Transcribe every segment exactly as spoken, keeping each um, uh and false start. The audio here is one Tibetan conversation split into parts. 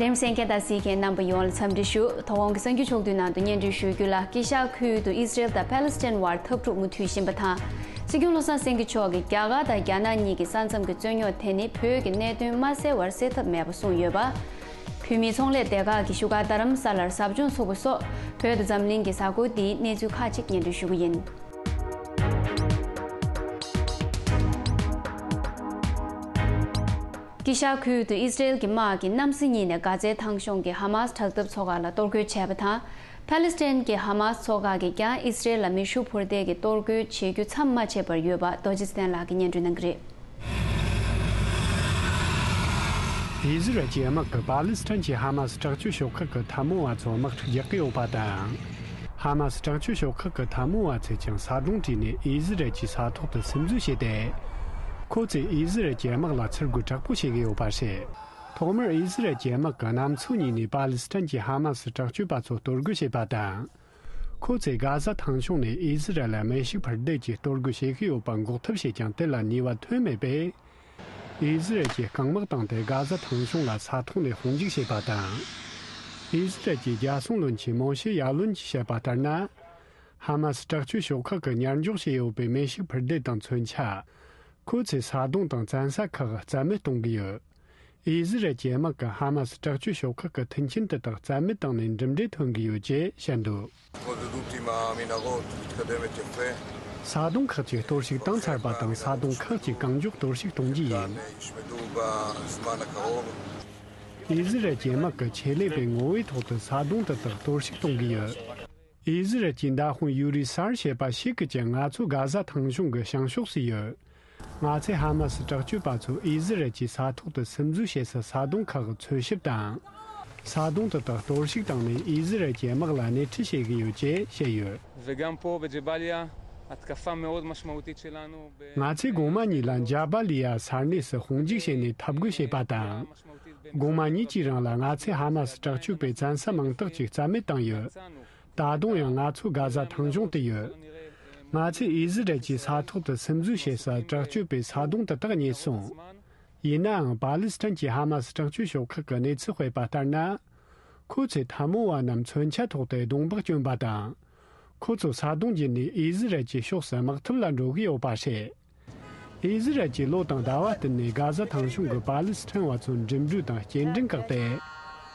ལེམ་གསན་མཁན་དང་གཟིགས་མཁན་རྣམ་པ་ཡོངས་ལ་འཚམས་འདྲི་ཞུ། དོ་དགོང་གི་གསར་འགྱུར་ཕྱོགས་བསྡུས་ནང་དུ་སྙན་སྒྲོན་ཞུ་རྒྱུ་ལ། དཀྱིལ་ཤར་ཁུལ་དུ་ཨི་སི་རེལ་དང་ཕཱ་ལེ་སི་ཐན་བར་འཐབ་འཁྲུག་མུ་མཐུད་བཞིན་པ་དང་། སྲིད་སྐྱོང་བློ་བཟང་སེང་གེ་མཆོག་གིས་རྒྱ་གར་དང་རྒྱ་ནག་གཉིས་ཀྱི་ས་མཚམས་ཀྱི་རྩོད་རྙོག་དེ་ནི་བོད་ཀྱི་གནད་དོན་མ་སེལ་བར་སེལ་ཐབས་མེད་པ་གསུངས་ཡོད་པ། བོད་མིའི་ཚོང་ལས་སྡེ་ཁག་གིས་བཞུགས་སྒར་རྡ་རམ་ས་ལར་ཟབ་སྦྱོང་ཚོགས་པ་སོགས་བོད་དང་འཛམ་གླིང་གི་གཟའ་འཁོར་འདིའི་གནས་ཚུལ་ཁག་ཅིག་སྙན་སྒྲོན་ཞུ་གི་ཡིན། དཀྱིལ་ཤར་ཁུལ་དུ་ཨི་སི་རེལ་གྱི་དམག་གིས་གནམ་ས་གཉིས་ནས་གྷ་ཛའི་ཐང་གཞུང་གི་ཧ་མཱས་དྲག་འཐབ་ཚོགས་ཁག་ལ་གཏོར་རྒོལ་བྱས་པ་དང་། ཕཱ་ལེ་སི་ཐན་གྱི་ཧ་མཱས་ཚོགས་ཁག་གིས་ཀྱང་ཨི་སི་རེལ་ལ་མེ་ཤུགས་འཕུར་མདེལ་གྱི་གཏོར་རྒོལ་བྱེད་རྒྱུ་མཚམས་མ་ཆད་པར་ཡོད་པ་རྡོ་རྗེ་ཚེ་བརྟན་ལགས་ཀྱིས་སྙན་སྒྲོན་གནང་གི་རེད། ཨི་ཟི་རལ་གྱི་དམག་གིས་པཱ་ལི་སི་ཐན་གྱི་ཧ་མཱ་སི་དྲག་སྤྱོད་ཤོག་ཁག་གི་འཐབ་མོ་བ་ཚོར་དམག་འཁྲུག་རྒྱག་གི་ཡོད་པ་དང་། ཧ་མཱ་སི་དྲག་སྤྱོད་ཤོག་ཁག་གི་འཐབ་མོ་བ་ཚོས་ཀྱང་ས་དོང་བྲིས་ནས་ཨི་ཟི་རལ་གྱི་ས་ཐོག་ཏུ་སིམ་འཛུལ་བྱས་ཏེ། ཁོ་ཚོས་ཨི་ཟི་རལ་གྱི་དམག་ལ་ཚུར་རྒོལ་དྲག་པོ་བྱེད་ཀྱི་ཡོད་པ་རེད། ཐོག་མར་ཨི་ཟི་རལ་གྱི་དམག་གིས་གནམ་མཚོ་གཉིས་ནས་པཱ་ལི་སི་ཐན་གྱི་ཧ་མཱ་སི་དྲག་སྤྱོད་པ་ཚོ་གཏོར་རྒོལ་བྱས་པ་དང་། ཁོ་ཚོས་གྷ་ཟ་ཐང་གཞུང་ནས་ཨི་ཟི་རལ་ལ་མེ་ཤུགས་འཕུར་མདེལ་གྱིས་གཏོར་རྒོལ་བྱེད་ཀྱི་ཡོད་པ་འགོག་ཐབས་བྱེད་ཀྱང་། དེ་ལ་ནུས་པ་ཐོན་མེད་པས། ཨི་ཟི་རལ་གྱིས་རྐང་དམག་བཏང་སྟེ་གྷ་ཟ་ཐང་གཞུང་ལ་ས་ཐོག་ནས་དཔུང་འཇུག་བྱས་པ་དང་། ཨི་ཟི་རལ་གྱི་རྒྱལ་སྲུང་བློན་ཆེན་མོ་ཤེ་ཡ་ལོན་གྱིས་བཤད་པ་ལྟར་ན། ཧ་མཱ་སི་དྲག་སྤྱོད་ཤོག་ཁག་གིས་ཉར་འཇོག་བྱས་ཡོད་པའི་མེ་ཤུགས་འཕུར་མདེལ་དང་མཚོན་ཆ། ཁོ་ཚོའི་ས་དོང་དང་བཙན་ས་ཁག་རྩ་མེད་གཏོང་གི་ཡོད། ཨི་ཟི་རལ་གྱི་དམག་གིས་ཧ་མཱ་སི་དྲག་སྤྱོད་ཤོག་ཁག་གི་མཐུན་རྐྱེན་དེ་དག་རྩ་མེད་བཏང་ནས་འགྲིམ་འགྲུལ་ཐོན་གྱི་ཡོད་ཅེས་བཤད་འདུག. התמודדות עם המנהרות מתקדמת יפה. ས་དོང་ཁག་ཅིག་གཏོར་བཤིག་བཏང་ཚར་བ་དང་། ས་དོང་ཁག་ཅིག་གང་མགྱོགས་གཏོར་བཤིག་གཏོང་རྒྱུ་ཡིན། ཡོང་བཞིན་འདུག. ཨི་ཟི་རལ་གྱི་དམག་གིས་ཆེད་ལས་པའི་ངོ་བོའི་ཐོག་ཏུ་ས་དོང་དེ་དག་གཏོར་བཤིག་གཏོང་གི་ཡོད། ཨི་ཟི་རལ་གྱི་མདའ་དཔོན་ཡུ་རི་སར་ཞེས་པ་ཞིག་གིས་ཀྱང་ང་ཚོ་གྷ་ཟ་ཐང་གཞུང་གི་བྱང་ཕྱོགས་སུ་ཡོད། ང་ཚོས་ཧ་མཱ་སི་དྲག་སྤྱོད་པ་ཚོ་ཨི་ཟི་རལ་གྱི་ས་ཐོག་ཏུ་སིམ་འཛུལ་བྱེད་སའི་ས་དོང་ཁག་འཚོལ་ཞིབ་དང་། ས་དོང་དེ་དག་གཏོར་བཤིག་བཏང་ནས་ཨི་ཟི་རལ་གྱི་དམག་ལ་སྣེ་ཁྲིད་བྱེད་ཀྱི་ཡོད་ཅེས་བཤད་ཡོད། וגם פה בג'באליה, התקפה מאוד משמעותית שלנו ב- ང་ཚོས་གོང་མ་གཉིས་ལ་ཇ་བ་ལི་ཡ་ས་གནས་སུ་དཔུང་འཇུག་བྱས་ནས་འཐབ་རྒོལ་བྱས་པ་དང་། གོང་མ་གཉིས་ཀྱི་རིང་ལ་ང་ཚོས་ཧ་མཱ་སི་དྲག་སྤྱོད་པའི་བཙན་ས་མང་དག་ཅིག་རྩ་མེད་བཏང་ཡོད། ད་དུང་ཡང་ང་ཚོ་གྷ་ཟ་ཐང་གཞུང་དུ་ཡོད། ང་ཚོས་ཨི་ཟི་རལ་གྱི་ས་ཐོག་ཏུ་སིམ་འཛུལ་བྱེད་སའི་དྲག་སྤྱོད་པའི་ས་དོང་དེ་དག་རྙེད་སོང་། ཡིན་ནའང་པཱ་ལི་སི་ཐན་གྱི་ཧ་མཱ་སི་དྲག་སྤྱོད་ཤོག་ཁག་གིས་གནས་ཚུལ་སྤེལ་བ་ལྟར་ན། ཁོ་ཚོས་འཐབ་མོ་བ་རྣམས་མཚོན་ཆ་ཐོགས་ཏེ་གདོང་འབག་བསྐྱོན་པ་དང་། ཁོ་ཚོ་ས་དོང་བརྒྱུད་ནས་ཨི་ཟི་རལ་གྱི་ཕྱོགས་སུ་དམག་འཐབ་ལ་འགྲོ་གི་ཡོད་པ་རེད། ཨི་ཟི་རལ་གྱིས་ལོ་དང་ཟླ་བ་བསྟུན་ནས་གྷ་ཟ་ཐང་གཞུང་གི་པཱ་ལི་སི་ཐན་བ་ཚོར་འགྲིམ་འགྲུལ་དང་སྐྱེལ་འདྲེན་བཀག་སྟེ།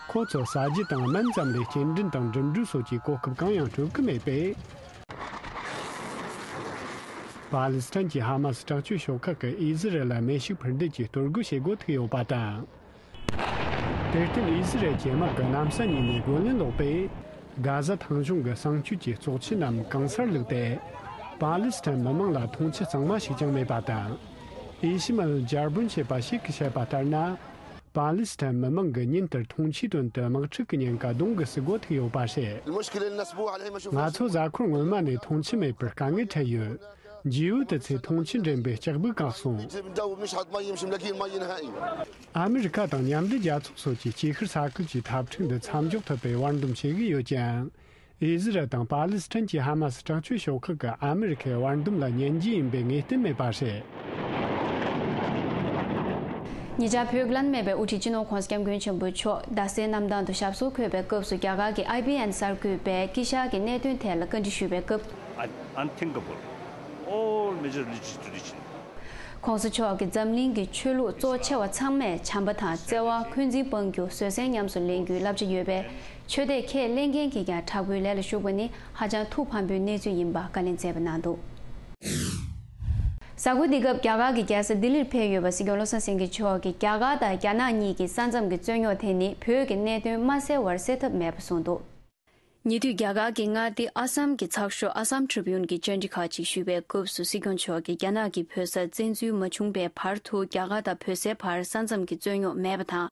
ཁོ་ཚོར་ཟ་རྒྱུ་དང་སྨན་ཙམ་ལས་སྐྱེལ་འདྲེན་དང་འགྲིམ་འགྲུལ་སོགས་ཀྱི་གོ་སྐབས་གང་ཡང་སྤྲོད་ཀྱི་མེད་པས། པཱ་ལི་སི་ཐན་གྱི་ཧ་མཱ་སི་དྲག་སྤྱོད་ཤོག་ཁག་གིས་ཨི་ཟི་རལ་ལ་མེ་ཤུགས་འཕུར་མདེལ་གྱིས་གཏོར་རྒོལ་བྱེད་འགོ་ཐུག་ཡོད་པ་དང་། དེར་བརྟེན་ཨི་ཟི་རལ་གྱི་དམག་གིས་གནམ་ས་གཉིས་ནས་རྒོལ་ལན་སློག་པས། གྷ་ཟ་ཐང་གཞུང་གི་གསང་སྤྱོད་ཀྱི་བཙོག་ཆུ་རྣམས་གང་སར་བླུགས་ཏེ། པཱ་ལི་སི་ཐན་མི་མང་ལ་མཐོང་ཆུ་གཙང་མ་ཞིག་ཀྱང་མེད་པ་དང་། ཨི་ཤི་མ་ཨེལ་ཇར་བུན་ཞེས་པ་ཞིག་གིས་བཤད་པ་ལྟར་ན། པཱ་ལི་སི་ཐན་མི་མང་གིས་ཉིན་ལྟར་མཐོང་ཆུའི་དོན་དུ་དམག་འཁྲུག་གི་ཉེན་ཁ་གདོང་གི་སུ་འགོ་ཐུག་ཡོད་པ་རེད། ང་ཚོ་གཟའ་འཁོར་སྔོན་མ་ནས་མཐོང་ཆུ་མེད་པར་དཀའ་ངལ་འཕྲད་ཡོད། ཇིའུ་དུ་ཚོས་མཐོང་ཆུ་འདྲེན་པའི་ལྕགས་སྦུག་བཀག་སོང་། ཨ་མི་རི་ཀ་དང་མཉམ་འབྲེལ་རྒྱལ་ཚོགས་སོགས་ཀྱིས་ཅིའུ་ཤར་ས་ཁུལ་གྱི་འཐབ་འཁྲུག་འདི་མཚམས་འཇོག་ཐུབ་པའི་བར་འདུམ་བྱེད་ཀྱི་ཡོད་ཀྱང་། ཨི་ཟི་རལ་དང་པཱ་ལི་སི་ཐན་གྱི་ཧ་མཱ་སི་དྲག་སྤྱོད་ཤོག་ཁག་གིས་ཨ་མི་རི་ཁའི་བར་འདུམ་ལ་ཉན་རྒྱུ་ཡིན་པའི་ངེས་གཏན་མེད་པ་རེད། ཉེ་ཆར་བོད་ཀྱི་བླ་ན་མེད་པའི་དབུ་ཁྲིད་སྤྱི་ནོར་༧གོང་ས་༧སྐྱབས་མགོན་ཆེན་པོ་མཆོག་རྡ་སའི་གནམ་ཐང་དུ་ཞབས་སོར་འཁོད་པའི་སྐབས་སུ། རྒྱ་གར་གྱི་ཨའི་བི་ཨེན་གསར་འགོད་པས་དཀྱིལ་ཤར་གྱི་གནད་དོན་ཐད་ལ་བཀའ་འདྲི་ཞུས་པའི་སྐབས། Un- unthinkable. All major religious tradition. ༧གོང་ས་མཆོག་གིས་འཛམ་གླིང་གི་ཆོས་ལུགས་གཙོ་ཆེ་བ་ཚང་མས་བྱམས་པ་དང་བརྩེ་བ། འཁོན་འཛིན་སྤང་རྒྱུ། བཟོད་བསྲན་ཉམས་སུ་ལེན་རྒྱུའི་བསླབ་བྱ་ཡོད་པས། ཆོས་དད་ཁས་ལེན་མཁན་གྱིས་ཀྱང་དྲག་པོའི་ལས་ལ་ཞུགས་པ་ནི་ཧ་ཅང་ཐུགས་ཕམ་པོའི་གནས་ཚུལ་ཡིན་པ་བཀའ་ལན་སྩལ་བ་གནང་འདུག། གཟའ་འཁོར་འདིའི་སྐབས་རྒྱ་གར་གྱི་རྒྱལ་ས་ལྡི་ལིར་ཕེབས་ཡོད་པ་སྲིད་སྐྱོང་བློ་བཟང་སེང་གེ་མཆོག་གིས་རྒྱ་གར་དང་རྒྱ་ནག་གཉིས་ཀྱི་ས་མཚམས་ཀྱི་རྩོད་རྙོག་དེ་ནི་བོད་ཀྱི་གནད་དོན་མ་སེལ་བར་སེལ་ཐབས་མེད་པ་གསུངས་འདུག། ཉེ་དུས་རྒྱ་གར་གྱི་མངའ་སྡེ་ཨ་སམ་གྱི་ཚགས་ཤོག་ཨ་སམ་ཁྲི་བྷིའུན་གྱིས་བཅར་འདྲི་ཁག་ཅིག་ཞུས་པའི་སྐབས་སུ། སྲིད་སྐྱོང་མཆོག་གིས་རྒྱ་ནག་གིས་བོད་སར་བཙན་འཛུལ་མ་བྱུང་པའི་བར་དུ་རྒྱ་གར་དང་བོད་སའི་བར་ས་མཚམས་ཀྱི་རྩོད་རྙོག་མེད་པ་དང་།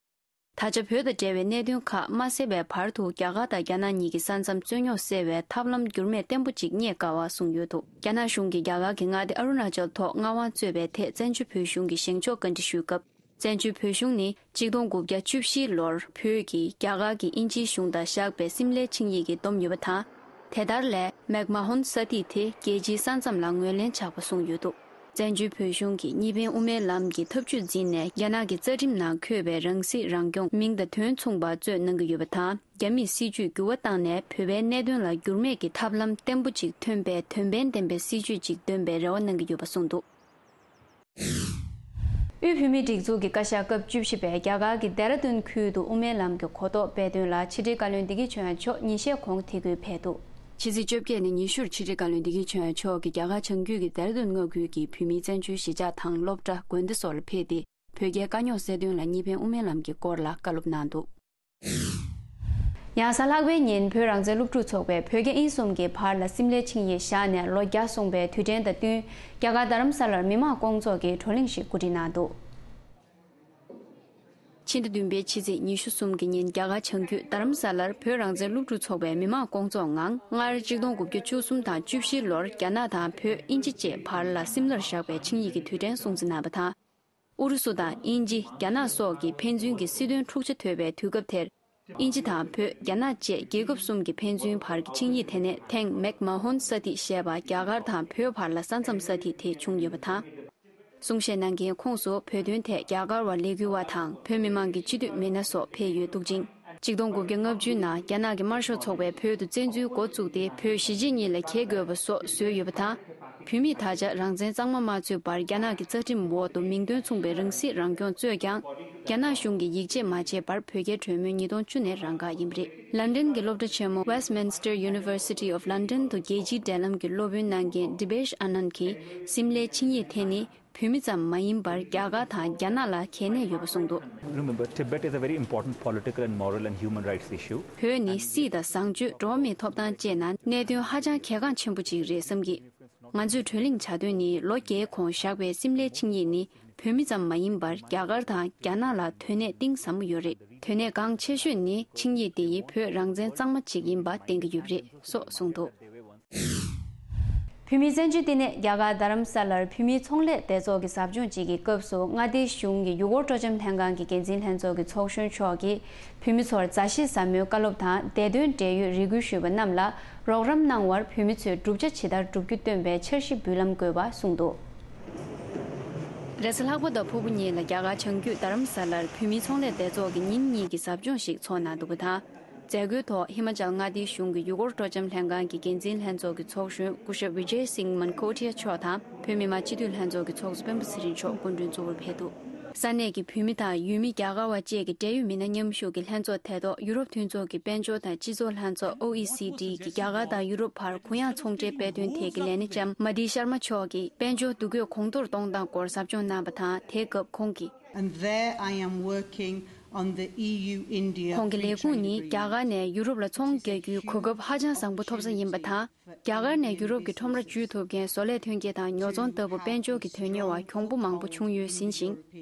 ད་ཆ་བོད་དང་འབྲེལ་བའི་གནད་དོན་ཁག་མ་སེལ་བའི་བར་དུ་རྒྱ་གར་དང་རྒྱ་ནག་གཉིས་ཀྱི་ས་མཚམས་རྩོད་རྙོག་སེལ་བའི་ཐབས་ལམ་འགྱུར་མེད་བརྟན་པོ་ཅིག་རྙེད་དཀའ་བ་གསུངས་ཡོད་འདུག། རྒྱ་ནག་གཞུང་གིས་རྒྱ་གར་གྱི་མངའ་སྡེ་ཨ་རུ་ན་ཅལ་ཐོག་མངའ་དབང་རྩོད་པའི་ཐད་བཙན་བྱོལ་བོད་གཞུང་གི་བཞེངས་ཕྱོགས་བཀའ་འདྲི་ཞུས་སྐབས། བཙན་བྱོལ་བོད་གཞུང་ནི་ཆིག་སྟོང་དགུ་བརྒྱ་བཅུ་བཞི་ལོར་བོད་ཀྱིས་རྒྱ་གར་གྱི་དབྱིན་ཇིའི་གཞུང་དང་བཞག་པའི་སིམ་ལའི་ཆིངས་ཡིག་གིས་བསྡོམས་ཡོད་པ་དང་། དེ་ལྟར་ལས་མེག་མ་ཧོན་ས་ཐིག་དེ་རྒྱལ་སྤྱིའི་ས་མཚམས་ལ་ངོས་ལེན་ཆགས་པ་གསུངས་ཡོད་འདུག། བཙན་བྱོལ་བོད་གཞུང་གིས་གཉིས་ཕན་དབུ་མའི་ལམ་གྱི་ཐབས་ཇུས་འཛིན་ནས་རྒྱ་ནག་གི་རྩ་ཁྲིམས་ནང་འཁོད་པའི་རང་སྲིད་རང་སྐྱོང་མིང་དང་དོན་མཚུངས་པ་རྩོད་གནང་གི་ཡོད་པ་དང་། རྒྱ་མིས་སྲིད་ཇུས་འགྱུར་བ་བཏང་ནས་བོད་པའི་གནད་དོན་ལ་འགྱུར་མེད་ཀྱི་ཐབས་ལམ་བརྟན་པོ་ཅིག་ཐོན་པའི་དོན་ཕན་ལྡན་པའི་སྲིད་ཇུས་ཅིག་འདོན་པའི་རེ་བ་གནང་གི་ཡོད་པ་གསུངས་འདུག། དབུས་བོད་མིའི་སྒྲིག་འཛུགས་ཀྱི་བཀའ་ཤག་སྐབས་བཅུ་བཞི་པས་རྒྱ་གར་གྱི་ལྡེ་ར་ལྡུན་ཁུལ་དུ་དབུ་མའི་ལམ་གྱི་གོ་རྟོགས་སྤེལ་དོན་ལ་ཕྱི་དྲིལ་བཀའ་བློན་བདེ་སྐྱིད་ཆོས་དབྱངས་མཆོག་ཉིན་ཤས་གོང་དེ་ཁུལ་ཕེབས་འདུག། ཕྱི་ཚེས་བཅོ་བརྒྱད་ནས་ཉི་ཤུར་ཕྱི་དྲིལ་བཀའ་བློན་བདེ་སྐྱིད་ཆོས་དབྱངས་མཆོག་གིས་རྒྱ་གར་བྱང་རྒྱུད་ཀྱི་ལྡེ་ར་ལྡུན་མངའ་ཁུལ་གྱི་བོད་མིའི་བཙན་བྱོལ་གཞིས་ཆགས་དང་སློབ་གྲྭ་དགོན་སྡེ་སོགས་ལ་ཕེབས་ཏེ། བོད་རྒྱའི་དཀའ་རྙོག་སེལ་དོན་ལ་གཉིས་ཕན་དབུ་མའི་ལམ་གྱི་སྐོར་ལ་བཀའ་སློབ་གནང་འདུག། ཡང་གཟའ་ལྷག་པའི་ཉིན་བོད་རང་བཙན་སློབ་ཕྲུག་ཚོགས་པས་བོད་རྒྱ་དབྱིན་གསུམ་གྱི་བར་ལ་སིམ་ལའི་ཆིངས་ཡིག་བཞག་ནས་ལོ་བརྒྱ་སོང་པའི་དུས་དྲན་དང་བསྟུན། རྒྱ་གར་རྡ་རམ་ས་ལར་མི་མང་སྐོང་ཚོགས་ཀྱིས་བགྲོ་གླེང་ཞིག་གོ་སྒྲིག་གནང་འདུག། ཕྱི་ཟླ་བདུན་པའི་ཕྱི་ཚེས་ཉི་ཤུ་གསུམ་གྱི་ཉིན་རྒྱ་གར་བྱང་རྒྱུད་རྡ་རམ་ས་ལར་བོད་རང་བཙན་སློབ་ཕྲུག་ཚོགས་པའི་མི་མང་སྐོང་ཚོགས་ངང་སྔར་ཆིག་སྟོང་དགུ་བརྒྱ་བཅུ་གསུམ་དང་བཅུ་བཞི་ལོར་རྒྱ་ནག་དང་བོད་དབྱིན་ཇི་བཅས་བར་ལ་སིམ་ལར་བཞག་པའི་ཆིངས་ཡིག་གི་དུས་དྲན་སྲུང་བརྩི་གནང་བ་དང་། ཨུ་རུ་སུ་དང་དབྱིན་ཇི། རྒྱ་ནག་སོགས་ཀྱི་ཕན་ཚུན་གྱི་སྲིད་དོན་འཁྲུག་ཆ་དོད་པའི་དུས་སྐབས་དེར། དབྱིན་ཇི་དང་བོད། རྒྱ་ནག་བཅས་རྒྱལ་ཁབ་གསུམ་གྱི་ཕན་ཚུན་བར་གྱི་ཆིངས་ཡིག་དེ་ནས་ཐེངས་མེག་མ་ཧོན་ས་ཐི་ཞེས་པ་རྒྱ་གར་དང་བོད་བར་ལ་ས་མཚམས་ས་ཐིག་དེ་བྱུང་ཡོད་པ་དང་། གསུང་བཤད་གནང་མཁན་ཁོངས་སུ་བོད་དོན་ཐད་རྒྱ་གར་བ་ལས་འགུལ་བ་དང་བོད་མི་མང་གི་སྤྱི་འཐུས་མི་སྣ་སོགས་ཕེབས་ཡོད་འདུག་ཅིང་། ཆིག་སྟོང་དགུ་བརྒྱ་ལྔ་བཅུ་ནང་རྒྱ་ནག་གི་དམར་ཤོག་ཚོགས་པས་བོད་དུ་བཙན་འཛུལ་འགོ་བཙུགས་ཏེ་བོད་གཞིས་བྱེས་གཉིས་ལ་གྱེས་དགོས་པ་སོགས་བཟོས་ཡོད་པ་དང་། བོད་མིས་ད་ཆ་རང་བཙན་གཙང་མ་མ་རྩོད་པར་རྒྱ་ནག་གི་རྩ་ཁྲིམས་འོག་ཏུ་མིང་དོན་མཚུངས་པའི་རང་སྲིད་རང་སྐྱོང་རྩོད་ཀྱང་། རྒྱ་ནག་གཞུང་གིས་ཡིད་ཆེས་མ་བྱས་པར་བོད་རྒྱའི་གྲོས་མོལ་ཉིས་སྟོང་བཅུ་ནས་རང་འགག་ཡིན་པ་རེད། ལན་ཀྲན་གྱི་སློབ་གྲྭ་ཆེན་མོ་Westminster University of London དུ་རྒྱལ་སྤྱིའི་འབྲེལ་ལམ་གྱི་སློབ་དཔོན་གནང་མཁན་Dipesh Anand གྱིས་སིམ་ལའི་ཆིངས་ཡིག་དེ་ནི་བོད་མི་ཙམ་མ་ཡིན་པར་རྒྱ་གར་དང་རྒྱ་ནག་ལ་གལ་གནད་ཡོད་པ་གསུངས་འདུག། Remember, Tibet is a very important political and moral and human rights issue. བོད་ནི་སྲིད་དང་བཟང་སྤྱོད་འགྲོ་བ་མིའི་ཐོབ་ཐང་བཅས་ནང་གནད་དོན་ཧ་ཅང་གལ་འགངས་ཆེན་པོ་ཅིག་རེད་བསམ་གི། ང་ཚོས་བགྲོ་གླེང་བྱ་དོན་ནི་ལོ་བརྒྱའི་གོང་བཞག་པའི་སིམ་ལའི་ཆིངས་ཡིག་ནི་བོད་མི་ཙམ་མ་ཡིན་པར་རྒྱ་གར་དང་རྒྱ་ནག་ལ་དོན་གནད་གཏིང་ཟབ་མོ་ཡོད་རེད། དོན་གནད་གལ་ཆེ་ཤོས་ནི་ཆིངས་ཡིག་དེ་ཡིས་བོད་རང་བཙན་གཙང་མ་ཅིག་ཡིན་པ་བསྟན་གྱི་ཡོད་པ་རེད་སོགས་གསུངས་འདུག། བོད་མིའི་བཙན་བྱོལ་བསྟི་གནས་རྒྱ་གར་རྡ་རམ་ས་ལར་བོད་མིའི་ཚོང་ལས་སྡེ་ཚོགས་ཀྱི་ཟབ་སྦྱོང་གཅིག་གི་སྐབས་སུ་མངའ་སྡེའི་གཞུང་གི་ཡུལ་སྐོར་སྤྲོ་འཆམ་ལྷན་ཁང་གི་འགན་འཛིན་ལྷན་ཚོགས་ཀྱི་ཚོགས་གཞོན་མཆོག་གིས། བོད་མི་ཚོར་མཛའ་བཤེས་ཟབ་མོའི་བཀའ་སློབ་དང་བདེ་དོན་འབྲེལ་ཡོད་རེ་སྐུལ་ཞུས་པ་རྣམས་ལ་རོགས་རམ་གནང་བར་བོད་མི་ཚོས་བསྒྲུབ་བྱ་ཇི་ལྟར་བསྒྲུབ་རྒྱུ་སྟོན་པའི་འཆར་གཞི་འབུལ་ལམ་དགོས་པ་གསུངས་འདུག། རེས་གཟའ་ལྷག་པ་དང་ཕུར་བུ་གཉིས་ལ་རྒྱ་གར་བྱང་རྒྱུད་རྡ་རམ་ས་ལར་བོད་མིའི་ཚོང་ལས་སྡེ་ཚོགས་ཀྱི་ཉིན་གཉིས་ཀྱི་ཟབ་སྦྱོང་ཞིག་འཚོགས་གནང་འདུག་པ་དང་། མཛད་སྒོའི་ཐོག་ཧི་མ་ཅལ་མངའ་སྡེའི་གཞུང་གི་ཡུལ་སྐོར་སྤྲོ་འཆམ་ལྷན་ཁང་གི་འགན་འཛིན་ལྷན་ཚོགས་ཀྱི་ཚོགས་གཞོན་སྐུ་ཞབས་Vijay Singh Mankotia མཆོག་དང་བོད་མི་མང་སྤྱི་འཐུས་ལྷན་ཚོགས་ཀྱི་ཚོགས་གཙོ་སྤེན་པ་ཚེ་རིང་མཆོག་སྐུ་མགྲོན་གཙོ་བོར་ཕེབས་འདུག། ས་གནས་ཀྱི་བོད་མི་དང་ཡུལ་མི་རྒྱ་གར་བ་བཅས་ཀྱི་འབྲེལ་ཡོད་མི་སྣ་མཉམ་ཞུགས་ཀྱི་ལྷན་ཚོགས་དེ་ཐོག་ཡུ་རོབ་མཐུན་ཚོགས་ཀྱི་དཔལ་འབྱོར་དང་སྤྱི་ཚོགས་ལྷན་ཚོགས་ཨོ་ཨི་སི་ཌི་གི་རྒྱ་གར་དང་ཡུ་རོབ་བར་གུ་ཡངས་ཚོང་འབྲེལ་སྤེལ་དོན་ཐད་ཀྱི་ལས་སྣེ་ལྕམ་མ་ཏི་ཤར་མ་མཆོག་གིས་དཔལ་འབྱོར་འདུ་འགོད་གོང་མཐོར་གཏོང་སྟངས་སྐོར་ཟབ་སྦྱོང་གནང་བ་དང་། དེའི་སྐབས་ཁོང་གིས། And there I am working on the E U India ཁོང་གི་ལས་ཁུངས་ནི་རྒྱ་གར་ནས་ཡུ་རོབ་ལ་ཚོང་རྒྱག་རྒྱུའི་གོ་སྐབས་ཧ་ཅང་བཟང་པོ་ཐོབ་ས་ཡིན་པ་དང་། རྒྱ་གར་ནས་ཡུ་རོབ་ཀྱི་ཁྲོམ་ར་འཇུས་ཐུབ་མཁན་བཟོ་ལས་ཐོན་སྐྱེད་དང་ཉོ་ཚོང་ལྟ་བུ་དཔལ་འབྱོར་གྱི་དོན་གཉེར་བ་གྱོང་པོ་མང་པོ་བྱུང་ཡོད་ཟིན་ཞིང་།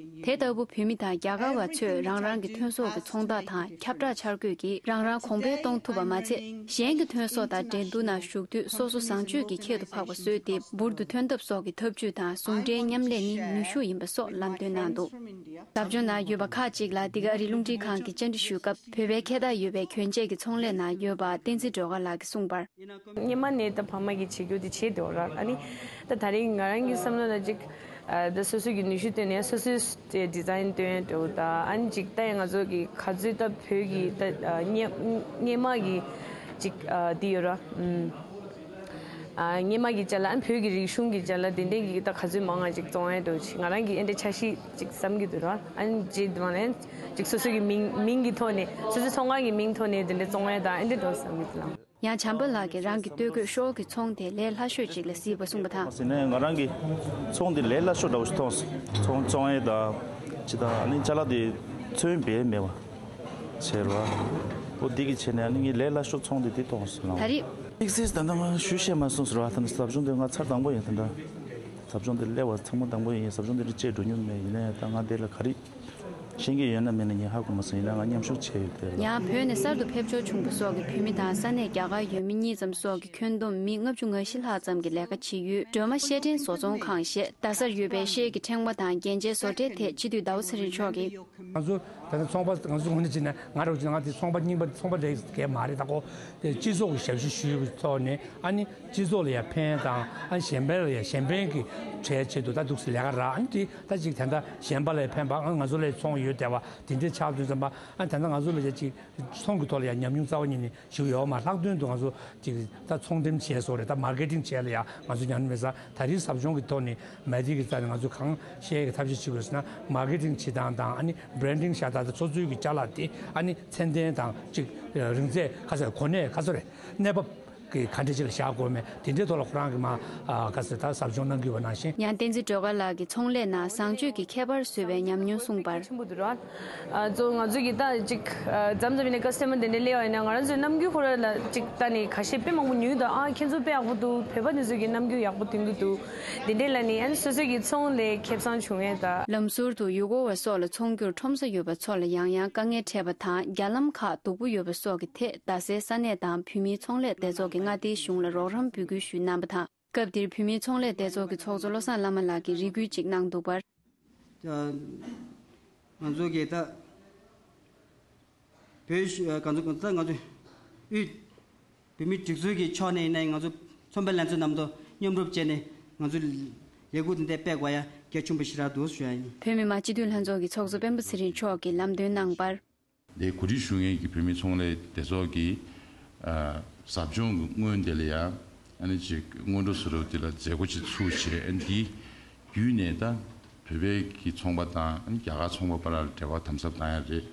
དེ་ལྟ་བུ་བོད་མི་དང་རྒྱ་གར་བ་ཚོས་རང་རང་གི་ཐོན་ཟོག་གི་ཚོང་རྟགས་དང་ཁྱབ་བསྒྲགས་འཆར་འགོད་ཀྱིས་རང་རང་གོང་འཕེལ་གཏོང་ཐུབ་པ་མ་ཚད། གཞན་གྱི་ཐོན་ཟོག་དང་འགྲན་བསྡུར་ནང་ཞུགས་དུས་སོ་སོ་བཟང་སྤྱོད་ཀྱི་ཁྱད་དུ་འཕགས་པ་བཟོས་ཏེ་འབུར་དུ་ཐོན་ཐབས་སོགས་ཀྱི་ཐབས་ཇུས་དང་ཟུང་འབྲེལ་མཉམ་ལས་ནི་ནུས་ཤུགས་ཡིན་པ་སོགས་ལམ་སྟོན་གནང་འདུག། ཟབ་སྦྱོང་ནང་ཡོད་པ་ཁག་ཅིག་ལ་འདི་ག་ཨ་རིའི་རླུང་འཕྲིན་ཁང་གིས་བཅར་འདྲི་ཞུས་སྐབས། བོད་པའི་འཁལ་འཐག་ཡོད་པའི་གྱོན་ཆས་ཀྱི་ཚོང་ལས་ནང་ཡོད་པ་བསྟན་འཛིན་སྒྲོལ་དཀར་ལགས་ཀྱིས་གསུངས་པར། སྔོན་མ་ནས་ད་ཕ་མ་གིས་བྱེད་རྒྱུ་དེ་བྱེད་འདུག་ར། ཨ་ནི་ད་ད་རིང་ང་རང་གི་བསམ་བློ་ལ་ཅིག་ཨ་ད་སོ་སོ་གི་ནུས་ཤུགས་བཏོན་ནས་སོ་སོའི་ཌི་ཛའིན་བཏོན་འདུག། ད་ཨ་ནི་ཅིག་ད་ཡང་ང་ཚོ་གི་ག་ཚོད་ད་བོད་ཀྱི་ད་ཨ་སྔོན་སྔོན་མ་གི་ཅིག་ཨ་འདི་ཡོད་ར། ཨ་སྔོན་མ་གི་ཅ་ལག་ཨ་ནི་བོད་ཀྱི་རིག་གཞུང་གི་ཅ་ལག་དེ་འདྲས་ཀྱི་ད་ག་ཚོད་མང་ང་ཅིག་བཙོང་ཡས་འདུག། ང་རང་གི་ཨེ་འདྲས་འཆར་གཞི་ཅིག་བསམ་གྱི་འདུག་ར། ཨ་ནི་ཅིག་དེ་མ་ནས་ཅིག་སོ་སོ་གི་མིང་མིང་གི་ཐོག་ནས་སོ་སོའི་ཚོང་ཁང་གི་མིང་ཐོག་ནས་དེ་འདྲས་བཙོང་ཡས་ད་ཨེ་འདྲས་འདུག་བསམ་གྱི་འདུག་ལ། ཡང་བྱམས་པ་ལགས་ཀྱིས་རང་གི་སྟོད་གོས་ཤོག་གི་ཚོང་དེ་ལས་སླ་ཤོས་ཅིག་ལ་གཟིགས་པ་གསུངས་པ་དང་། ཟེར་ནས་ང་རང་གི་ཚོང་དེ་ལས་སླ་ཤོས་འདྲ་བོ་ཞིག་མཐོང་སོང་། ཚོང་བཙོང་ཡས་དང་ཅི་དང་ཨ་ནི་ཅ་ལག་དེ་ཚོན་པས་མེད་པ་བྱས་རོ། འོ་འདི་གི་བྱས་ནས་ཨ་ནི་ངས་ལས་སླ་ཤོས་ཚོང་དེ་དེ་མཐོང་སོང་ལ། ད་རེས། དམིགས་བསལ་ད་ལྟ་ང་ཞུ་ཤེས་མ་སོང་ཟེར་བ་ད་ནི་ཟབ་སྦྱོང་དེ་ང་ཚར་དང་པོ་ཡིན་ད་ལྟ། ཟབ་སྦྱོང་དེ་སླེབས་པ་ཚང་མ་དང་པོ་ཡིན། ཟབ་སྦྱོང་དེ་རིགས་བཅས་འགྲོ་མྱོང་མེད། ཡིན་ན་ཡང་ད་ང་དེ་ལ་ག་རེ་ཤེས་ཀྱི་ཡོད་ན་མེད་ན་ངས་ཧ་གོ་མ་སོང་། ཡིན་ན་ང་མཉམ་ཞུགས་བྱས་ཡོད་དེ་ལ། ཡང་བོད་ནས་གསར་དུ་ཕེབས་འབྱོར་བྱུང་བ་སོགས་ཀྱི་བོད་མི་དང་ས་གནས་རྒྱ་གར་ཡུལ་མི་གཉིས་ཙམ་སོགས་ཀྱི་ཁྱོན་བསྡོམས་མི་ལྔ་བཅུ་ང་བཞི་ལྷག་ཙམ་གྱིས་ལས་ཀ་བྱེད་ཡུལ་སྒྲོལ་མ་ཤེལ་ཕྲེང་བཟོ་ཚོང་ཁང་ཞེས་རྡ་སར་ཡོད་པའི་ཤེལ་གྱི་ཕྲེང་བ་དང་རྒྱན་ཆའི་བཟོ་གྲྭའི་ཐད་སྤྱི་འཐུས་ཟླ་བ་ཚེ་རིང་མཆོག་གིས། ང་ཚོ་ ད་ནི་ཚོང་པ་ང་ཚོ་ངོས་ནས་བྱས་ན་ང་རང་ཚོ་ང་དེ་ཚོང་པ་རྙིང་པ་ཚོང་པ་ལས་ཀྱི་མ་རེད། ད་ཁོ་དེ་སྤྱི་ཚོགས་ཀྱི་ཞབས་ཞུ་ཞུས་པའི་ཐོག་ནས་ཨ་ནི་སྤྱི་ཚོགས་ལ་ཡང་ཕན་དང་ཨ་ནི་གཞན་ཕན་ལ་ཡང་གཞན་ཕན་གྱི་གྲས་ཆེད་དུ་ད་འདུག་སེ་ལས་ཀ་རག་ཨ་ནི་དེ་ད་ཅིག་ད་ལྟ་གཞན་པ་ལ་ཕན་པ་ཨ་ང་ཚོ་ལ་ཚོང་ཡོད་བསྡད་པ་དེ་འདྲས་ཆགས་དུས་ཙམ་པ་ཨ་ནི་ད་ལྟ་ང་ཚོ་ལ་ཡང་ཅིག་ཚོང་གི་ཐོག་ལ་ཡང་ཉམས་མྱོང་རྩ་བ་ཉིད་ནས་ཞུ་ཡོད་མ། ལྷག་དོན་དུ་ང་ཚོ་ཅིག་ད་ཚོང་འགྲེམས་བྱས་སོགས་རེད། ད་མར་ཀེ་ཊིང་བྱས་ལ་ཡང་ང་ཚོ་ཉམས་མྱོང་མེད་ས། ད་རེས་ཟབ་སྦྱོང་གི་ཐོག་ནས་མ་དེ་གི་རྩ་ནས་ང་ཚོ་གང་བཤད་ཀྱི་ཐབས་ཤེས་བྱེད་དགོས་ཟེར་ན་མར་ཀེ་ཊིང་བྱེད་སྟངས་དང་ཨ་ནི་བྷི་རན་ཌིང་བྱ་སྟངས་དང་ཆུ་ཚོད་ཀྱི་ཅ་ལག་དེ་ཨ་ནི་ཚད་ལྡན་དང་ཅིག་རིང་ཚད་ག་ཚོད་གོ་གནས་ག་ཚོད་རེད། གནས་བབ་ཀྱི་ག་འདྲ་ཅིག་ལ་བཞག་དགོས་མེད་དེ་འདྲའི་ཐོག་ལ་ཁོ་རང་གི་མ་ག་ཚོད་ད་ཟབ་སྦྱོང་གནང་གི་ཡོད་པ་ནང་བཞིན། ཡང་བསྟན་འཛིན་སྒྲོལ་དཀར་ལགས་ཀྱིས་ཚོང་ལས་ནང་བཟང་སྤྱོད་ཀྱི་ཁྱད་པར་བཟོ་བའི་ཉམས་མྱོང་གསུངས་པར། ཆེན་པོ་འདུག་ར། ཨ་ཙོ་ང་ཚོ་གི་ད་ཅིག་ཨ་མཚམས་མཚམས་ཡིན་ན་ཀ་སི་ཊ་མར་དེ་འདྲ་སླེབས་པ་ཡིན་ན་ང་རང་ཚོའི་རྣམ་འགྱུར་ཁོ་རང་ལ་ཅིག་ལྟ་ནས་ཁ་ཤས་དཔེ་མང་པོ་ཉོས་འདུག་ཨ་ཁྱེད་ཚོ་དཔེ་ཡག་པོ་འདུག་བོད་པ་འདི་ཚོ་གི་རྣམ་འགྱུར་ཡག་པོ་སྟོན་གི་འདུག་དེ་འདྲས་ལ་ནི་ཨན་སོ་སོ་གི་ཚོང་ལས་ཁེ་བཟང་བྱུང་ཡས་ད། ལམ་ཟུར་དུ་ཡུལ་སྐོར་བ་སོགས་ལ་ཚོང་རྒྱུར་ཁྲོམ་ས་ཡོད་པ་ཚོ་ལ་ཡང་ཡང་དཀའ་ངལ་འཕྲད་པ་དང་རྒྱ་ལམ་ཁག་སྡུག་པོ་ཡོད་པ་སོགས་ཀྱི་ཐད་རྡ་སའི་ས་གནས་དང་བོད་མིའི་ཚོང་ལས་སྡེ་ཚོགས་ཀྱིས་མངའ་སྡེའི་གཞུང་ལ་རོགས་རམ་འབོད་སྐུལ་ཞུས་གནང་བ་དང་། སྐབས་དེར་བོད་མིའི་ཚོང་ལས་སྡེ་ཚོགས་ཀྱི་ཚོགས་གཙོ་བློ་བཟང་བླ་མ་ལགས་ཀྱིས་རེ་སྐུལ་ཅིག་གནང་འདུག་པར། ང་ཚོ་གིས་ད་བོད་ཤ་ག་ཚོད་ད་ང་ཚོ་དབུས་བོད་མིའི་སྒྲིག་འཛུགས་ཀྱི་ཕྱོགས་ནས་ཡིན་ན་ང་ཚོ་ཚོང་པའི་ལྷན་ཚོགས་རྣམས་དང་མཉམ་རུབ་བྱས་ནས་ང་ཚོ་ལས་འགུལ་འདི་འདྲ་སྤེལ་དགོས་ཡ་གལ་ཆེན་པོ་ཞིག་རེད་འདུག་ཞུ་ཡ་ཡིན། བོད་མི་མང་སྤྱི་འཐུས་ལྷན་ཚོགས་ཀྱི་ཚོགས་གཙོ་སྤེན་པ་ཚེ་རིང་མཆོག་གིས་ལམ་སྟོན་གནང་པར། དེ་གོ་སྒྲིག་ཞུ་མཁན་གྱི་བོད་མིའི་ཚོང་ལས་སྡེ་ཚོགས་ཀྱིས་ཨ་ཟབ་སྦྱོང་གི་སྔོན་དེ་ལ་ཡང་ཨ་ནི་ཅིག་སྔོན་འགྲོ་བཟོ་འདྲ་དེ་ལ་མཛད་སྒོ་ཅིག་ཚུགས་བྱས་ཨ་ནི་དེའི་བརྒྱུད་ནས་ད་བོད་པའི་གི་ཚོང་པ་དང་ཨ་ནི་རྒྱ་གར་ཚོང་པ་བར་ལ་འབྲེལ་བ་དམ་ཟབ་བཏང་ཡ་རེད།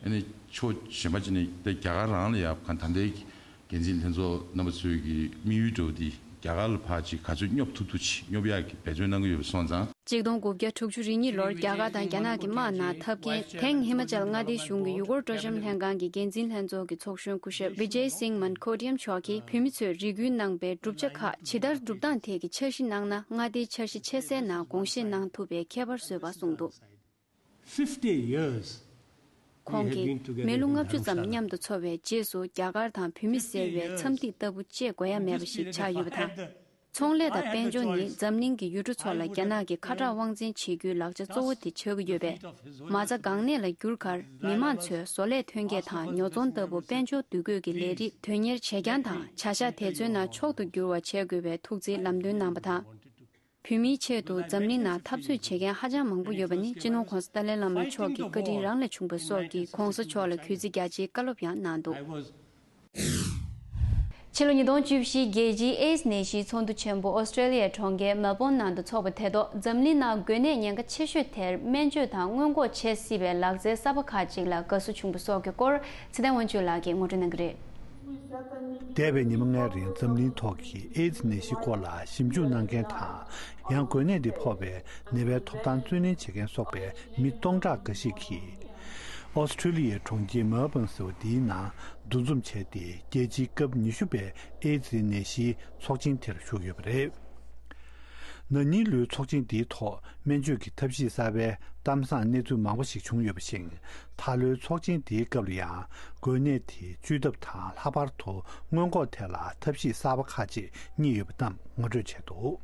ཨ་ནི་ཕྱོགས་གཞན་པ་ཅིག་ནས་ད་རྒྱ་གར་རང་ལ་ཡང་གང་ད་ལྟའི་འགན་འཛིན་ལྷན་ཚོགས་རྣམ་པ་ཚོའི་གི་དམིགས་ཡུལ་འདྲ་བོ་དེ་རྒྱ་གར་ལ་ཕར་ཅིག་ག་ཚོད་སྙོབ་ཐུབ་ཐུབ་ཅིག་སྙོབ་ཡག་གི་འབད་བརྩོན་གནང་གི་ཡོད་པ་སོང་ཙང་། གཅིག་སྟོང་དགུ་བརྒྱ་དྲུག་ཅུ་རེ་གཉིས་ལོར་རྒྱ་གར་དང་རྒྱ་ནག་གི་དམག་ནང་འཐབ་མཁན་དེང་ཧི་མ་ཅལ་མངའ་སྡེའི་གཞུང་གི་ཡུལ་སྐོར་སྤྲོ་འཆམ་ལྷན་ཁང་གི་འགན་འཛིན་ལྷན་ཚོགས་ཀྱི་ཚོགས་གཞོན་སྐུ་ཞབས་བི་ཇེ་སིང་མན་ཁོ་ཏི་ཡམ་མཆོག་གིས་བོད་མི་ཚོས་རེ་སྐུལ་གནང་པའི་བསྒྲུབ་བྱ་ཁག་ཇི་ལྟར་སྒྲུབ་སྟངས་ཐད་ཀྱི་འཆར་གཞི་གནང་ན་མངའ་སྡེའི་འཆར་གཞི་ཆེ་སའི་ནང་དགོངས་བཞེས་གནང་ཐུབ་པའི་ཁྱད་པར་བཟོས་པ་གསུངས་འདུག fifty years. ཁོང་གིས་མི་ལོ་ལྔ་བཅུ་ཙམ་མཉམ་དུ་འཚོ་བའི་རྗེས་སུ་རྒྱ་གར་དང་བོད་མི་ཟེར་བའི་མཚམས་ཐིག་ལྟ་བུ་བཅད་དགོས་ཡ་མེད་པ་ཞིག་ཆགས་ཡོད་པ་དང་། ཚོང་ལས་དང་དཔལ་འབྱོར་ནི་འཛམ་གླིང་གི་ཡུལ་གྲུ་ཚོ་ལ་རྒྱ་ནག་གི་ཁ་དྲག་དབང་འཛིན་བྱེད་རྒྱུའི་ལག་ཆ་གཙོ་བོ་དེ་ཆགས་ཀྱི་ཡོད་པས། མ་རྩ་འགག་གནད་ལ་གྱུར་ཁར་མི་མང་ཚོས་བཟོ་ལས་ཐོན་སྐྱེད་དང་ཉོ་ཚོང་ལྟ་བུ་དཔལ་འབྱོར་འདུ་འགོད་ཀྱི་ལས་རིགས་དོན་གཉེར་བྱེད་རྐྱང་དང་བྱ་གཞག་དེ་ཚོའི་ནང་ཕྱོགས་སུ་འགྱུར་བ་བྱེད་དགོས་པའི་ཐུགས་བརྩེའི་ལམ་སྟོན་གནང་བ་དང་། བོད་མིའི་ཆེད་དུ་འཛམ་གླིང་ནང་འཐབ་རྩོད་བྱེད་མཁན་ཧ་ཅང་མང་པོ་ཡོད་པ་ནི་སྤྱི་ནོར་༧གོང་ས་ཏཱ་ལའི་བླ་མ་མཆོག་གི་བཀའ་དྲིན་རང་ལས་བྱུང་བ་སོགས་ཀྱིས་༧གོང་ས་མཆོག་ལ་གུས་བརྩི་རྒྱ་ཆེའི་བཀའ་སློབ་ཡང་གནང་འདུག་ཕྱི་ལོ་ཉིས་སྟོང་བཅུ་བཞི་རྒྱལ་སྤྱིའི་ཨེ་ཛི་ནད་གཞིའི་ཚོགས་འདུ་ཆེན་པོ་ཨོ་སི་ཀྲེ་ལི་ཡའི་གྲོང་ཁྱེར་མེལ་བོན་ནང་དུ་འཚོགས་པ་དེ་ཐོག་འཛམ་གླིང་ནང་འགོས་ནད་ཉེན་ཁ་ཆེ་ཤོས་དེར་སྨན་བཅོས་དང་སྔོན་འགོག་བྱེད་སྲིད་པའི་ལག་རྩལ་གསར་པ་ཁག་ཅིག་ལ་དགའ་བསུ་བྱུང་བ་སོགས་ཀྱི་སྐོར་ཚེ་བརྟན་དབང་ཕྱུག་ལགས་ཀྱིས་ངོ་སྤྲོད་གནང་གི་རེད། འདས་པའི་ཉི་མ་ལྔའི་རིང་འཛམ་གླིང་ཐོག་གི་ཨེ་ཛི་ནད་གཞིའི་སྐོར་ལ་ཞིབ་འཇུག་གནང་མཁན་དང་། ཡང་འགོས་ནད་འདི་ཕོག་པའི་ནད་པའི་ཐོབ་ཐང་རྩོད་ལེན་བྱེད་མཁན་སོགས་པའི་མི་སྟོང་ཕྲག་འགའ་ཞིག་གིས། ཨོ་སི་ཀྲེ་ལི་ཡའི་གྲོང་ཁྱེར་མེལ་བོན་ཟེར་བ་འདིའི་ནང་འདུ་འཛོམས་བྱས་ཏེ། རྒྱལ་སྤྱིའི་སྐབས་ཉི་ཤུ་པའི་ཨེ་ཛི་ནད་གཞིའི་ཚོགས་ཆེན་དེར་ཞུགས་ཡོད་པ་རེད། ན་ནིང་ལོའི་ཚོགས་ཆེན་འདིའི་ཐོག་སྨན་བཅོས་ཀྱི་ཐབས་ཤེས་གསར་པའི་གཏམ་བཟང་གནས་ཚུལ་མང་པོ་ཞིག་བྱུང་ཡོད་པ་བཞིན། ད་ལོའི་ཚོགས་ཆེན་འདིའི་སྐབས་ལ་ཡང་འགོས་ནད་དེ་བཅོས་ཐབས་དང་། ལྷག་པར་དུ་སྔོན་འགོག་ཐད་ལ་ཐབས་ཤེས་གསར་པ་ཁག་ཅིག་རྙེད་ཡོད་པ་རྣམས་ངོ་སྤྲོད་བྱས་འདུག་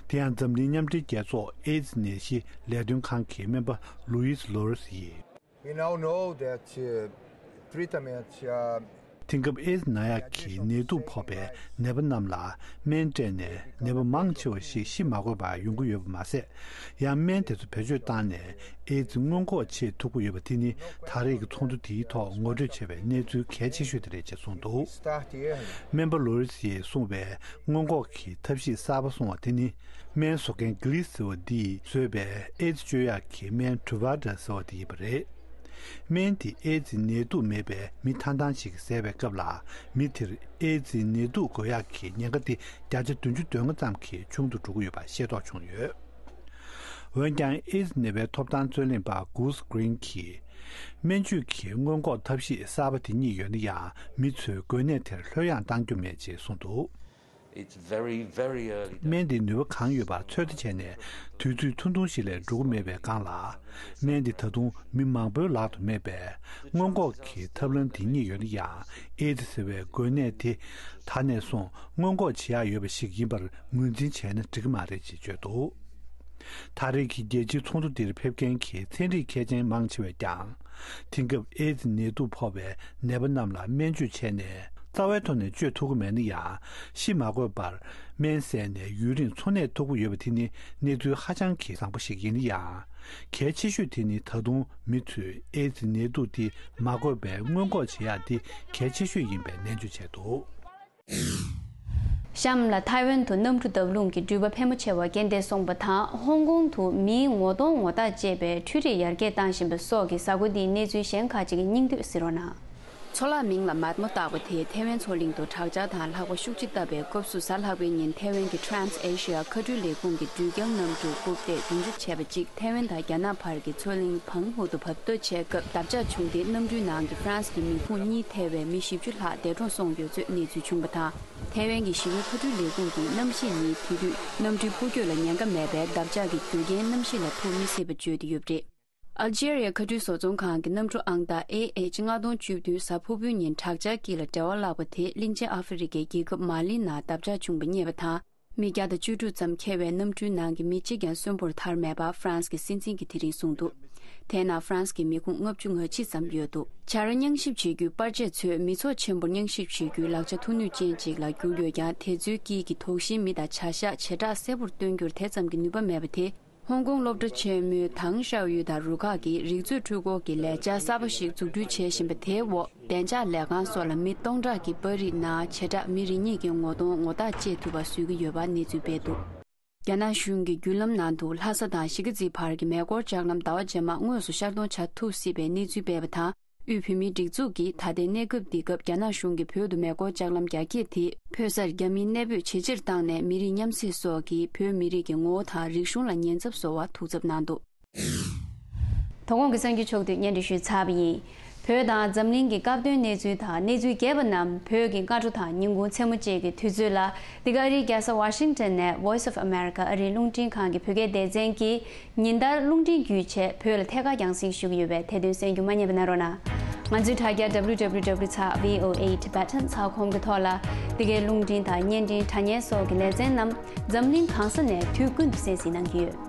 དེ་ཡང་འཛམ་གླིང་མཉམ་འབྲེལ་རྒྱལ་ཚོགས་ཨེ་ཛི་ནད་གཞི་ལས་དོན་ཁང་གི་སྨན་པ་ལུའིས་ལོ་རིས་ཡིས། We now know that, uh, treatment, uh, དེང་སྐབས་ཨེ་ཛི་ན་ཡག་གི་ནད་དུག་ཕོག་པའི་ནད་པ་རྣམས་ལ་སྨན་སྤྲད་ནས་ནད་པ་མང་ཆེ་བ་ཞིག་ཤི་མ་དགོས་པར་ཡོང་གི་ཡོད་པ་མ་ཟད། ཡང་སྨན་དེ་ཚོ་བེད་སྤྱོད་བཏང་ནས་ཨེ་ཛི་སྔོན་འགོག་བྱེད་ཐུབ་ཀྱི་ཡོད་པ་དེ་ནི་ད་རེས་ཀྱི་ཚོགས་འདུ་དེའི་ཐོག་ངོ་སྤྲོད་བྱས་པའི་གནས་ཚུལ་གལ་ཆེ་ཤོས་དེ་རེད་ཅེས་གསུངས་འདུག་སྨན་པ་ལོ་རི་སི་ཡིས་གསུངས་པའི་སྔོན་འགོག་གི་ཐབས་ཤེས་གསར་པ་གསུངས་པ་དེ་ནི། སྨན་བཟོ་མཁན་གྷི་ལིས་ཟེར་བ་འདིས་བཟོས་པའི་ཨེ་ཛི་བཅོས་ཡག་གི་སྨན་ཊུ་ཝ་ཌ་ཟེར་བ་དེ་ཡིན་པ་རེད། སྨན་དེ་ཨེ་ཛི་ནད་དུག་མེད་པའི་མི་ཐང་ཐང་ཞིག་གིས་བཟས་པའི་སྐབས་ལ། མི་དེར་ཨེ་ཛི་ནད་དུག་འགོས་ཡག་གི་ཉེན་ཁ་དེ་བརྒྱ་ཆ་བདུན་ཅུ་དོན་ལྔ་ཙམ་གྱིས་ཆུང་དུ་འགྲོ་གི་ཡོད་པ་ཤེས་རྟོགས་བྱུང་ཡོད། འོན་ཀྱང་ཨེ་ཛི་ནད་པའི་ཐོབ་ཐང་རྩོད་ལེན་པ་གུས་གྷི་རིན་གྱིས། སྨན་བཅོས་ཀྱི་སྔོན་འགོག་ཐབས་ཤེས་གསར་པ་དེ་རྙེད་ཡོད་ན་ཡང་། མི་ཚོས་འགོས་ནད་དེར་ལྷོད་ཡངས་བཏང་རྒྱུ་མེད་ཅེས་གསུངས་འདུག It's very, very early days. སྨན་འདི་ནུས་པ་གང་ཡོད་པ་ཚོད་ལྟ་བྱས་ནས། དུས་ཚོད་ཐུང་ཐུང་ཞིག་ལས་འགྲོ་གི་མེད་པའི་སྒང་ལ། སྨན་འདི་ད་དུང་མི་མང་པོའི་ལག་ཏུ་མེད་པས། སྔོན་འགོག་གི་ཐབས་ལམ་འདི་རྙེད་ཡོད་ན་ཡང་། ཨེ་ཛི་ཟེར་བའི་འགོས་ནད་དེ་ད་ནས་བཟུང་སྔོན་འགོག་བྱེད་ཡག་ཡོད་པ་ཞིག་ཡིན་པར་ངོས་འཛིན་བྱས་ན་འགྲིག་གི་མ་རེད་ཅེས་བརྗོད་འདུག་ད་རེས་ཀྱི་རྒྱལ་སྤྱིའི་ཚོགས་འདུ་འདིར་ཕེབས་མཁན་གྱི་ཚན་རིག་མཁས་ཅན་མང་ཆེ་བས་ཀྱང་། དེང་སྐབས་ཨེ་ཛི་ནད་དུག་ཕོག་པའི་ནད་པ་རྣམས་ལ་སྨན་བཅོས་བྱས་ནས་རྩ་བའི་ཐོག་ནས་བཅོས་ཐུབ་ཀྱི་མེད་ན་ཡང་། ཤི་མ་དགོས་པར་སྨན་བཟས་ནས་ཡུན་རིང་འཚོ་གནས་ཐུབ་ཀྱི་ཡོད་པ་དེ་ནི་གནས་ཚུལ་ཧ་ཅང་གི་བཟང་པོ་ཞིག་ཡིན་ན་ཡང་། གལ་ཆེ་ཤོས་དེ་ནི་ད་དུང་མི་ཚོས་ཨེ་ཛི་ནད་དུག་དེ་མ་འགོས་པའི་སྔོན་འགོག་བྱེད་ཡག་དེ་གལ་ཆེ་ཤོས་ཡིན་པའི་ནན་བརྗོད་བྱས་འདུག། གཤམ་ལ་ཐའེ་ཝན་དུ་གནམ་གྲུ་བརྡབ་ལྷུང་གིས་འགྲུལ་པ་ཕལ་མོ་ཆེ་བ་རྐྱེན་འདས་སོང་བ་དང་། ཧོང་ཀོང་དུ་མིའི་ངོ་གདོང་ངོ་རྟགས་བཅས་པའི་འཕྲུལ་རིགས་ཡར་རྒྱས་བཏང་བཞིན་པ་སོགས་ཀྱི་གཟའ་འཁོར་འདིའི་གནས་ཚུལ་གཞན་ཁག་ཅིག་གི་སྙིང་བསྡུས་གཟིགས་རོགས་གནང་། མཚོ་ལྷ་མིང་ལ་མད་མོ་བཏགས་པ་དེས་ཐའེ་ཝན་མཚོ་གླིང་དུ་དྲག་ཆར་དང་ལྷགས་པ་ཤུགས་ཆེ་བཏབ་པའི་སྐབས་སུ། གཟའ་ལྷག་པའི་ཉིན་ཐའེ་ཝན་གྱི་Trans Asia མཁའ་འགྲུལ་ལས་ཁུངས་ཀྱི་འགྲུལ་སྐྱེལ་གནམ་གྲུ་རྐུབ་སྟེགས་དུམ་གྲུ་བྱས་པ་གཅིག་ཐའེ་ཝན་དང་རྒྱ་ནག་བར་གྱི་མཚོ་གླིང་བང་ཧུ་དུ་བར་སྟོད་བྱས་སྐབས་བརྡབ་ཆག་བྱུང་སྟེ། གནམ་གྲུའི་ནང་གི་ཧྥ་རན་སི་གི་མི་ཁུངས་གཉིས་ཐེ་བའི་མི་བཞི་བཅུ་ལྷག་འདས་གྲོངས་སོང་ཡོད་ཚུལ་གནས་ཚུལ་བྱུང་བ་དང་། ཐའེ་ཝན་གྱི་ཞི་བའི་མཁའ་འགྲུལ་ལས་ཁུངས་ཀྱིས་གནམ་གཤིས་ནི་དེ་དུས་གནམ་གྲུའི་འཕུར་སྐྱོད་ལ་ཉེན་ཁ་མེད་པས། བརྡབ་ཆག་གི་རྒྱུ་རྐྱེན་གནམ་གཤིས་ལ་ཐུག་མི་སྲིད་པ་བརྗོད་དེ་ཡོད་པ་རེད། ཨལ་ཇེ་རི་ཡ་མཁའ་འགྲུལ་བཟོ་ཚོང་ཁང་གི་གནམ་གྲུ་ཨང་རྟགས་ཨེ་ཨེཆ་ལྔ་སྟོང་བཅུ་བདུན་གཟའ་ཕུར་བུའི་ཉིན་དྲག་ཆར་དཀྱིལ་ལ་འབྲེལ་བ་བརླག་པ་དེས་གླིང་ཆེན་ཨ་ཧྥེ་རི་ཁའི་རྒྱལ་ཁབ་མ་ལི་ནང་བརྡབ་ཆག་བྱུང་བ་རྙེད་པ་དང་། མི་བརྒྱ་དང་བཅུ་དྲུག་ཙམ་འཁྱེར་བའི་གནམ་གྲུའི་ནང་གི་མི་གཅིག་ཀྱང་གསོན་པོར་ཐར་མེད་པ་ཧྥ་རན་སི་གི་སྲིད་འཛིན་གྱིས་དེ་རིང་གསུངས་འདུག། དེས་ན་ཧྥ་རན་སི་གི་མི་ཁུངས་ལྔ་བཅུ་ང་གཅིག་ཙམ་ཡོད་འདུག། བྱ་ར་རྙིང་ཞིབ་བྱེད་རྒྱུའི་པར་ཆས་ཚོས་མི་ཚོགས་ཆེན་པོར་རྙིང་ཞིབ་བྱེད་རྒྱུའི་ལག་ཆ་ཐུགས་ནུས་ཅན་ཅིག་ལ་གྱུར་ཡོད་ཀྱང་། དེ་ཚོའི་དཀྱིལ་གྱི་དོགས་གཞིའི་མི་དང་བྱ་གཞག་བྱེ་བྲག་གསལ་པོར་སྟོན་རྒྱུར་དེ་ཙམ་གྱི་ནུས་པ་མེད་པ་དེས། ཧོང་ཀོང་སློབ་གྲྭ་ཆེན་མོའི་ཐང་ཤའོ་ཡུས་དང་རུ་ཁག་གིས་རིག་མཛོད་འཕྲུལ་འཁོར་གྱི་ལས་འཆར་གསར་པ་ཞིག་འཛུགས་སྐྲུན་བྱེད་བཞིན་པ་དེའི་འོག་བདེ་འཇགས་ལས་ཁང་སོགས་ལ་མི་སྟོང་ཕྲག་གི་པར་རིས་ནང་བྱེ་བྲག་མི་རེ་གཉིས་ཀྱི་ངོ་གདོང་ངོ་རྟགས་བཅད་ཐུབ་པ་བཟོ་གི་ཡོད་པ་གནས་ཚུལ་སྤེལ་འདུག། རྒྱ་ནག་གཞུང་གི་བརྒྱུད་ལམ་ནང་དུ་ལྷ་ས་དང་གཞིས་ཀ་རྩེ་བར་གྱི་མེ་འཁོར་ལྕགས་ལམ་ཟླ་བ་རྗེས་མ་དངོས་སུ་ཤར་གཏོང་བྱ་ཐུབ་སྲིད་པའི་གནས་ཚུལ་སྤེལ་བ་དང་། དབུས་བོད་མིའི་སྒྲིག་འཛུགས་ཀྱིས་ད་ལྟའི་གནས་སྐབས་འདི་སྐབས་རྒྱ་ནག་གཞུང་གིས་བོད་དུ་མེ་འཁོར་ལྕགས་ལམ་རྒྱ་སྐྱེད་དེ་འཕོ་སར་རྒྱ་མིའི་གནས་སྤོས་ཇེ་ཆེར་བཏང་ནས་མི་རིགས་མཉམ་བསྲེས་སོགས་ཀྱིས་བོད་མི་རིགས་ཀྱི་ངོ་བོ་དང་རིག་གཞུང་ལ་ཉེན་ཚབས་བཟོ་བར་ཐུགས་འཚབ་གནང་འདུག། དོ་དགོང་གི་གསར་འགྱུར་ཕྱོགས་བསྡུས་སྙན་སྒྲོན་ཞུས་ཚར་བ་ཡིན། བོད་དང་འཛམ་གླིང་གི་སྐབས་དོན་གནས་ཚུལ་དང་གནས་ཚུལ་རྒྱས་པ་རྣམས་བོད་ཀྱི་སྔ་དྲོ་དང་ཉིན་གུང་མཚན་མོ་བཅས་ཀྱི་དུས་ཚོད་ལ། འདི་ག་ཨ་རིའི་རྒྱལ་ས་ཝ་ཤིང་ཊོན་ནས་Voice of America ཨ་རིའི་རླུང་འཕྲིན་ཁང་གི་བོད་སྐད་སྡེ་ཚན་གྱིས་ཉིན་ལྟར་རླུང་འཕྲིན་བརྒྱུད་བྱས་བོད་ལ་ཐད་ཀར་རྒྱང་སྲིང་ཞུ་གི་ཡོད་པས། དེ་དོན་གསན་རྒྱུ་མ་བསྙེལ་བ་གནང་རོགས་གནང་། ང་ཚོའི་དྲ་རྒྱ་W W W dot V O A Tibetan dot com གི་ཐོག་ལ། འདི་གའི་རླུང་འཕྲིན་དང་བརྙན་འཕྲིན་དྲ་བརྙན་སོགས་ཀྱི་ལེ་ཚན་རྣམས་འཛམ་གླིང་གང་ས་ནས་དུས་ཀུན་ཏུ་གསན་གཟིགས་གནང་གི་ཡོད།